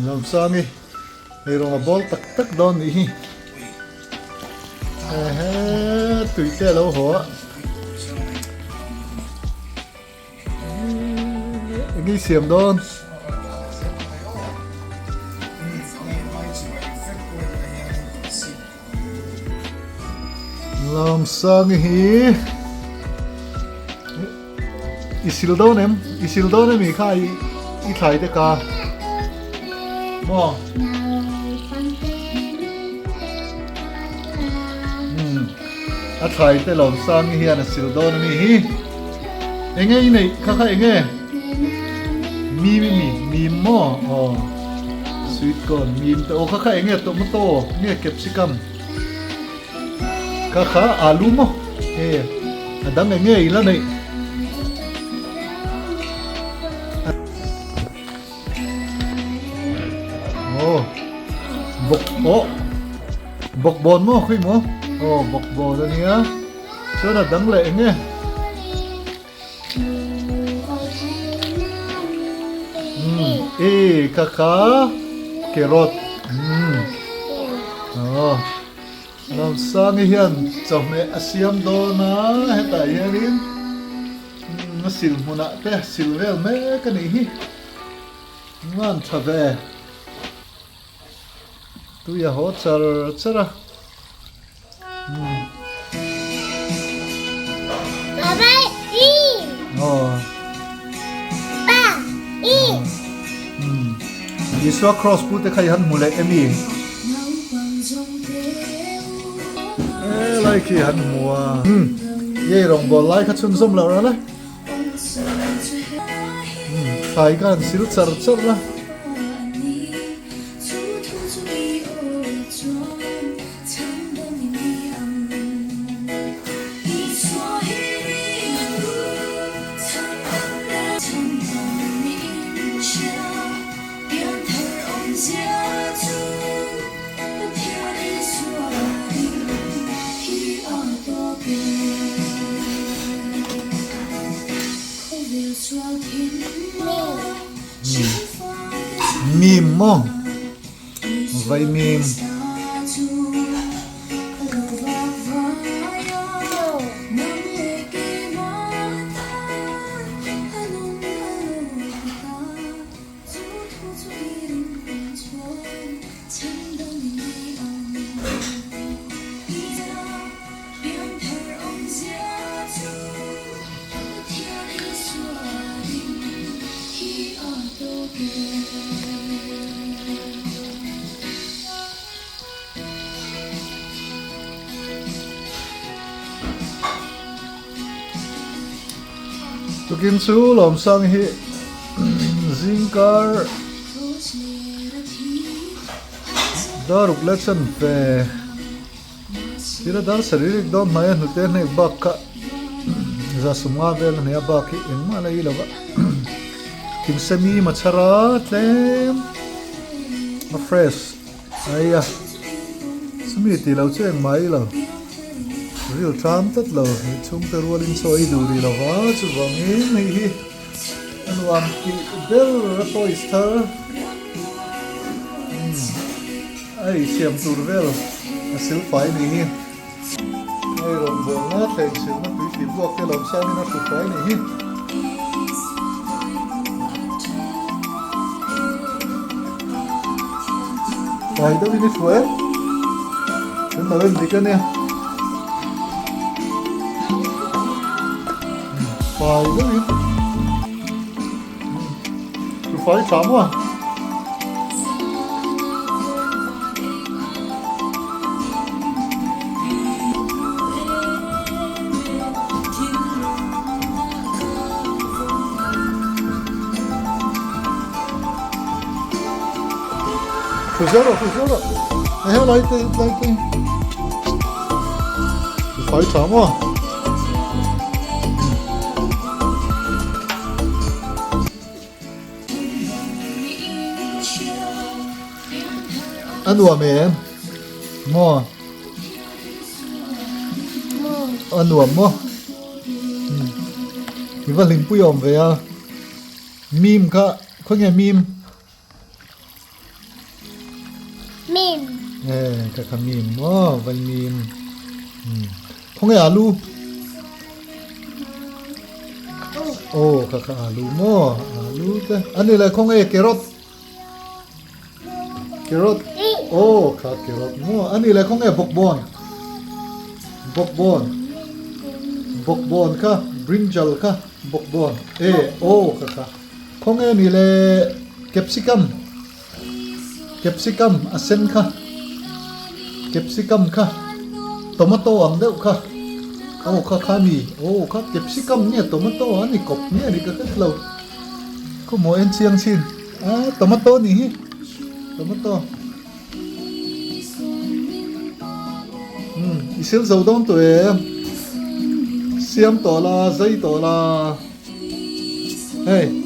Lawmsangi eirawng a bawl tak tak dawn nih hi. Ehe tui te a lo haw a. Eng i siam dawn? Lawmsangi hi i sil dawn em? I sil dawn emi kha i i thlai te ka? Maw? A thlai te Lawmsangi hian a sil dawn ami hi? Enge i neih kha kha enge? Mim i mi? Mim maw? Aw sweet corn mim te aw kha kha enge tomato nge capsicum kha kha alu maw? E a dang enge i la neih? Aw bawk aw bawkbawn maw khawi maw? Aw bawkbawn a nia chuan a dang leh enge? E kha kha carrot aw Lawmsangi hian chawhmeh a siam dawn a hetah hianin a sil hmunah te sil vel mek a nih hi ngan tha ve tui a haw char char a. Isua cross pu te kha i han hmu leh emi? Helai khi han hmu a. Yei rawngbâwl lai kha chhunzawm loh ral e. Thlai kha han sil char char a. Mim maw? Vaimim. Tukin chu Lawmsang hi zingkar daruk leh chanve Tira dar sarih rik dawn hnaia hnute hnek bak kha za sumnga vel a hneia bak hi engmah la i lova thing semi machhara tlem a fresh a ei a chumi tih loh chu engmah i lo ril tlam tlat lo chhungte rualin chaw ei duh rih lova chuvangin hei hi a nuam tih ber a toys thar. A ei siam tur vel a sil fai ni hi. Hei rawn bawlna thleng silna tui tih buak te lo sangin a hru fai ni hi. Fai deuhin i hru em? Kan lo en dik a nia. Fai deuhin. Hru fai tha maw? Hru zel rawh, hru zel rawh. Ehe lai te, lai te. Hru fai tha maw? A nuam em? Maw? A nuam maw? I va hlimpui awm ve a. Mim kha khawnge mim? Mim. Eh, kha kha mim maw, vai mim. Hmm. Khawnge alu? Aw, kha kha alu maw, alu te. Ani le khawnge carrot? Carrot. Aw, kha carrot maw. Ani le khawnge bawkbawn? Bawkbawn. Bawkbawn kha, brinjal kha, bawkbawn. E, aw kha kha. Khawnge ni le capsicum? Capsicum a sen kha capsicum kha tomato ang deuh kha aw kha kha a ni aw kha capsicum nge tomato a ni kawp nge a ni ka hret lo khawmaw en chiang chin a tomato a nih hi tomato umm i sil zo dawn tawh em siam tawh la zai tawh la hei.